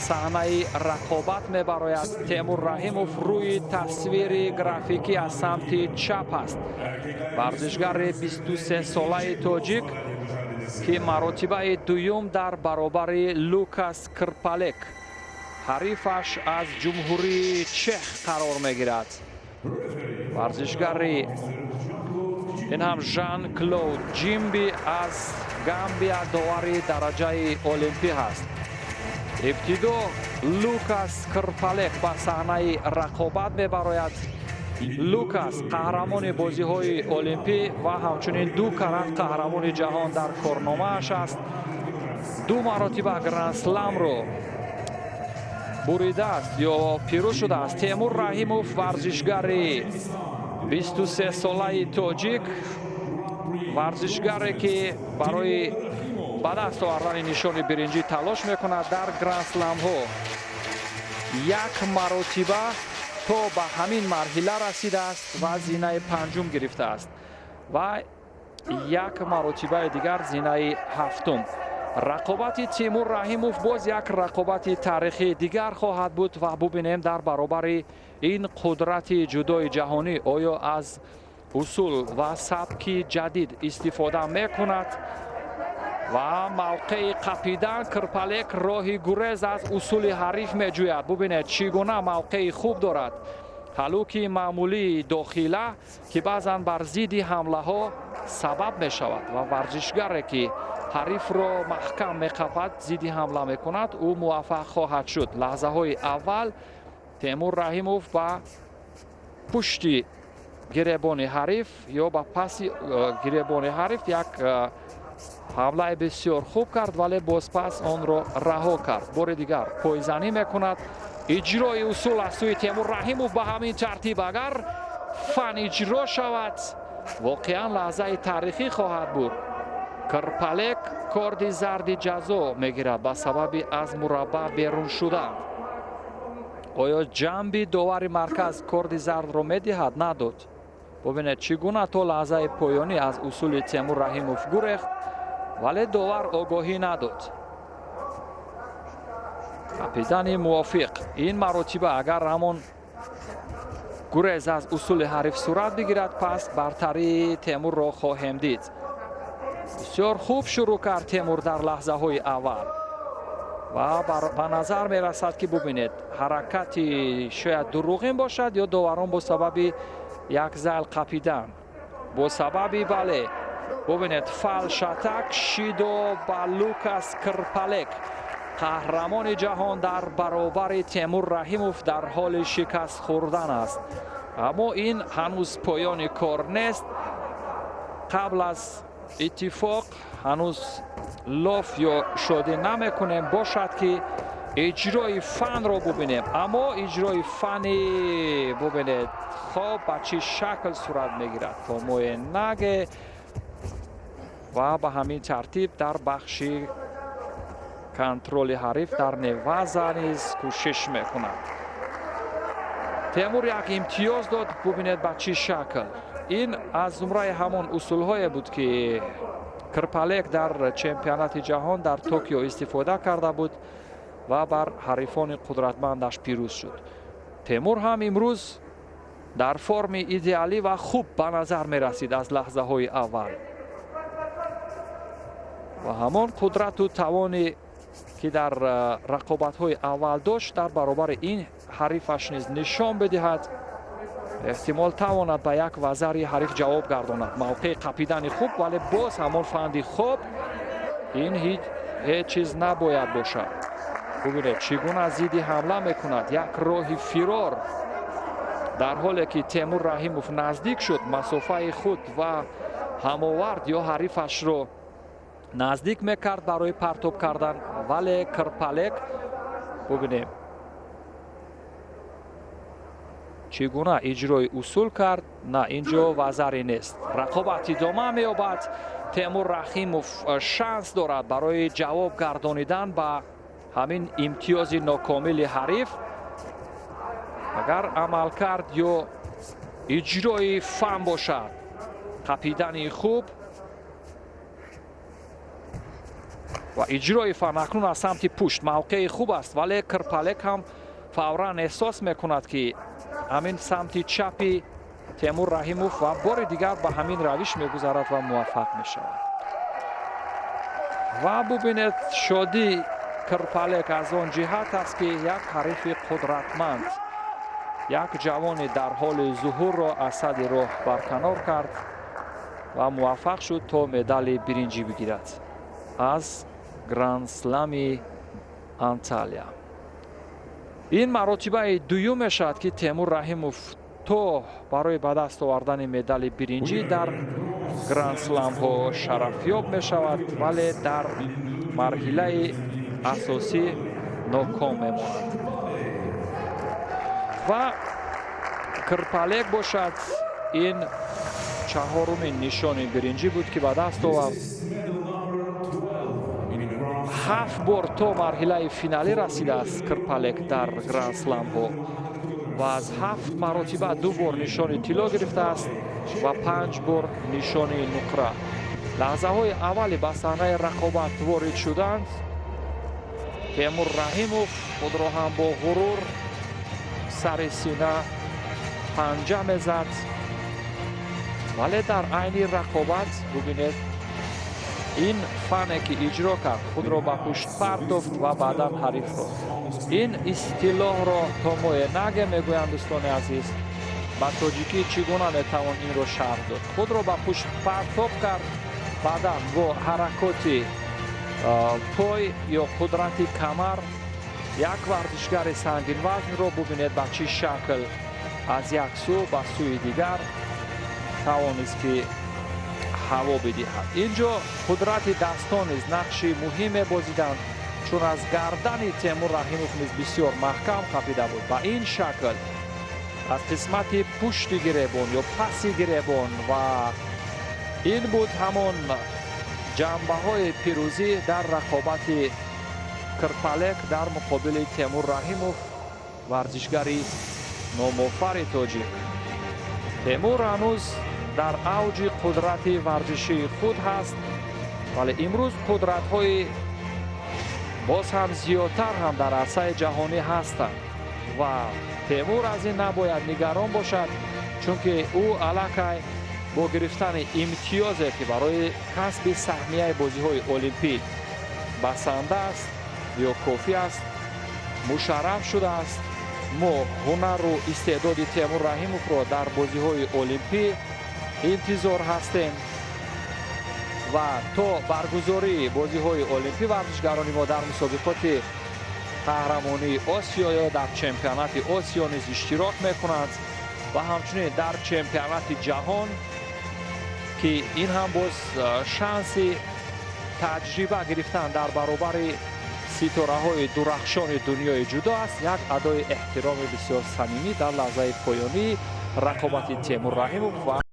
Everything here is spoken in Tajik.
Саҳнаи рақобат мебарояд. Темур Раҳимов рӯи тасвири графикӣ аз самти чап аст. Варзишгари 23-солаи тоҷик, ки маротибаи дуюм дар баробари Лукас Крпалек, ҳарифаш аз Ҷумҳурии Чех, қарор мегирад. Варзишгари ин ҳам Жан Клод Ҷимби аз Гамбия довари дараҷаи олимпӣ ҳаст. Ибтидо Лукас Крпалек ба саҳнаи рақобат мебарояд. Лукас қаҳрамони бозиҳои олимпӣ ва ҳамчунин ду карат қаҳрамони ҷаҳон дар корномааш аст. Ду маротиба гранд-сламро буридааст ё пирӯз шудааст. Темур Раҳимов, варзишгари 23-солаи тоҷик, варзишгаре, ки барои ба даст овардани нишони биринҷӣ талош мекунад. Дар гранд-сламҳо як маротиба то ба ҳамин марҳила расидааст ва зинаи панҷум гирифтааст ва як маротибаи дигар зинаи ҳафтум. Рақобати Тимур Раҳимов боз як рақобати таърихии дигар хоҳад буд ва бубинем, дар баробари ин қудрати ҷудои ҷаҳонӣ оё аз усул ва сабки ҷадид истифода мекунад. Ва мавқеи қапидан, Крпалек роҳи гурез аз усули ҳариф меҷӯяд. Бубинед, чӣ гуна мавқеи хуб дорад. Ҳалуки маъмулии дохила, ки баъзан бар зидди ҳамлаҳо сабаб мешавад, ва варзишгаре, ки ҳарифро маҳкам меқапад, зидди ҳамла мекунад, ӯ муваффақ хоҳад шуд. Лаҳзаҳои аввал Темур Раҳимов ба пушти гиребони ҳариф ё ба паси гиребони ҳариф як ҳамлаи бисёр хуб кард, вале бозпас онро раҳо кард. Бори дигар пойзанӣ мекунад. Иҷрои усул аз сӯи Темур Раҳимов. Ба ҳамин тартиб агар фан иҷро шавад, воқеан лаҳзаи таърихӣ хоҳад буд. Крпалек корди зарди ҷазо мегирад ба сабаби аз мураббаъ берун шудан. Оё Ҷамби, довари марказ, корди зардро медиҳад? Надод. Бубинед, чӣ гуна то лаҳзаи поёнӣ аз усули Темур Раҳимов гурехт, вале довар огоҳӣ надод. Қапидани мувофиқ. Ин маротиба агар ҳамон гурез аз усули ҳариф сурат бигирад, пас бартарии Темурро хоҳем дид. Бисёр хуб шурӯъ кард Темур дар лаҳзаҳои аввал ва ба назар мерасад, ки, бубинед, ҳаракати шояд дурӯғин бошад ё доварон бо сабаби як зайл қапидан, бо сабаби, бале, бубинед, фалш-атак, шидо ба Лукас Крпалек. Қаҳрамони ҷаҳон дар баробари Темур Раҳимов дар ҳоли шикаст хӯрдан аст. Аммо ин ҳанӯз поёни кор нест. Қабл аз иттифоқ ҳанӯз лоф ё шодӣ намекунем. Бошад, ки иҷрои фанро бубинем. Аммо иҷрои фани, бубинед, хоб ба чӣ шакл сурат мегирад. Томоe наге ва ба ҳамин тартиб дар бахши контроли ҳариф дар неваза низ кӯшиш мекунад. Темур як имтиёз дод. Бубинед, ба чӣ шакл. Ин аз зумраи ҳамон усулҳое буд, ки Крпалек дар чемпионати ҷаҳон дар Токио истифода карда буд ва бар ҳарифони қудратмандаш пирӯз шуд. Темур ҳам имрӯз дар форми идеалӣ ва хуб ба назар мерасид аз лаҳзаҳои аввал ва ҳамон қудрату тавоне, ки дар рақобатҳои аввал дошт, дар баробари ин ҳарифаш низ нишон бидиҳад. Эҳтимол тавонад ба як вазари ҳариф ҷавоб гардонад. Мавқеи қапидани хуб, вале боз ҳамон фанди хоб. Ин ҳеҷ чиз набояд бошад. Бубинед, чӣ гуна зидди ҳамла мекунад. Як роҳи фирор, дар ҳоле ки Темур Раҳимов наздик шуд, масофаи худ ва ҳамовард ё ҳарифашро наздик мекард барои партоб кардан, вале Крпалек, бубинем, чӣ гуна иҷрои усул кард. На, ин ҷо вазаре нест. Рақобат идома меёбад. Темур Раҳимов шанс дорад барои ҷавоб гардонидан ба ҳамин имтиёзи нокомили ҳариф. Агар амалкард ё иҷрои фан бошад, қапидани хуб. Ва иҷрои фан акнун аз самти пушт мавқеи хуб аст, вале Кирпалек ҳам фавран эҳсос мекунад, ки ҳамин самти чапи Темур Раҳимов, ва бори дигар ба ҳамин равиш мегузарад ва муваффақ мешавад. Ва бубинед, шодии Кирпалек аз он ҷиҳат аст, ки як ҳарифи қудратманд, як ҷавони дар ҳоли зуҳурро аз сади роҳ барканор кард ва муваффақ шуд, то медали биринҷӣ бигирад аз Гранд-слами Анталия. Ин маротибаи дуюм мешавад, ки Темур Раҳимов то барои ба даст овардани медали биринҷӣ дар гранд-сламҳо шарафёб мешавад, вале дар марҳилаи асосӣ ноком мемонад. Ва Кирпалек бошад, ин чаҳорумин нишони биринҷӣ буд, ки ба даст овард. Ҳафт бор то марҳилаи финалӣ расидааст Кирпалек дар гранд-сламҳо ва аз ҳафт маротиба ду бор нишони тилло гирифтааст ва панҷ бор нишони нуқра. Лаҳзаҳои аввали ба саҳнаи рақобат ворид шуданд, Темур Раҳимов худро ҳам бо ғурур сари сина панҷа мезад, вале дар айни рақобат, бубинед, ин фане ки иҷро кард, худро ба пушт партофт ва баъдан ҳарифро. Ин истилоҳро томоэ наге мегӯянд. Дӯстони азиз, ба тоҷикӣ чӣ гуна метавон инро шарҳ дод? Худро ба пушт партоб кард, баъдан бо ҳаракоти пой ё қудрати камар як варзишгари сангинвазнро, бубинед, ба чӣ шакл аз як сӯ ба сӯи дигар тавонист, ки ҳаво бидиҳад. Ин ҷо қудрати дастон низ нақши муҳиме бозиданд, чун аз гардани Темур Раҳимов низ бисёр маҳкам қапида буд. Ба ин шакл аз қисмати пушти гиребон ё паси гиребон, ва ин буд ҳамон ҷанбаҳои пирӯзӣ дар рақобати Кирпалек дар муқобили Темур Раҳимов, варзишгари номофари тоҷик. Темур ҳанӯз дар авҷи қудрати варзишии худ ҳаст, вале имрӯз қудратҳои боз ҳам зиёдтар ҳам дар арсаи ҷаҳонӣ ҳастанд ва Темур аз ин набояд нигарон бошад, чунки ӯ аллакай бо гирифтани имтиёзе, ки барои касби саҳмияи бозиҳои олимпӣ басанда аст ё кофӣ аст, мушарраф шудааст. Мо ҳунару истеъдоди Темур Раҳимовро дар бозиҳои олимпӣ интизор ҳастем ва то баргузории бозиҳои олимпӣ варзишгарони мо дар мусобиқоти қаҳрамонии Осиё ё дар чемпионати Осиё низ иштирок мекунанд ва ҳамчунин дар чемпионати ҷаҳон, ки ин ҳам боз шанси таҷриба гирифтан дар баробари ситораҳои дурахшони дунёи ҷудо аст. Як адои эҳтироми бисёр самимӣ дар лаҳзаи поёнии рақобати Темур Раҳимов ва